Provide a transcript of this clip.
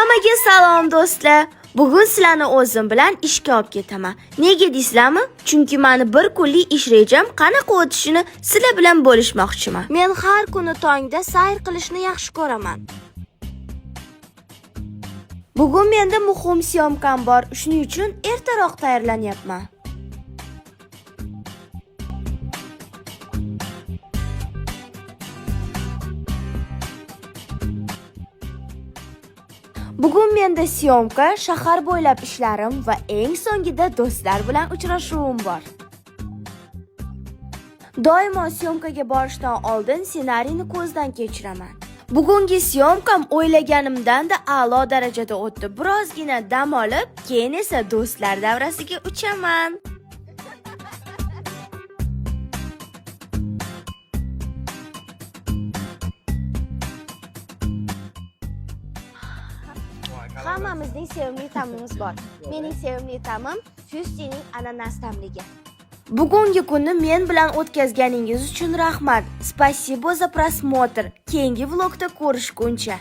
Hammaga salom, do'stlar. Bugun sizlarni o'zim bilan ishga olib ketaman. Nega deysizlarmi? Chunki mani bir kunlik ish rejam qanaqa o'tishini sizlar bilan bo'lishmoqchiman. Men har kuni tongda sayr qilishni yaxshi ko'raman. Bugun menda muhim syomkam bor, shuning uchun ertaroq tayyorlanyapman. Bugun menda syomka, shahar bo'ylab ishlarim va eng so'ngida do'stlar bilan uchrashuvim bor. Doimo syomkaga borishdan oldin ssenariyni ko'zdan kechiraman. Bugungi syomkam o'ylaganimdan-da a'lo darajada o'tdi. Birozgina dam olib, keyin esa do'stlar davrasiga uchaman. Hammamizning sevimli ta'mimiz bor. Mening sevimli ta'mim Fustining ananas ta'mligi. Bugungi kunni men bilan o'tkazganingiz uchun rahmat. Спасибо за просмотр. Keyingi vlogda ko'rishguncha.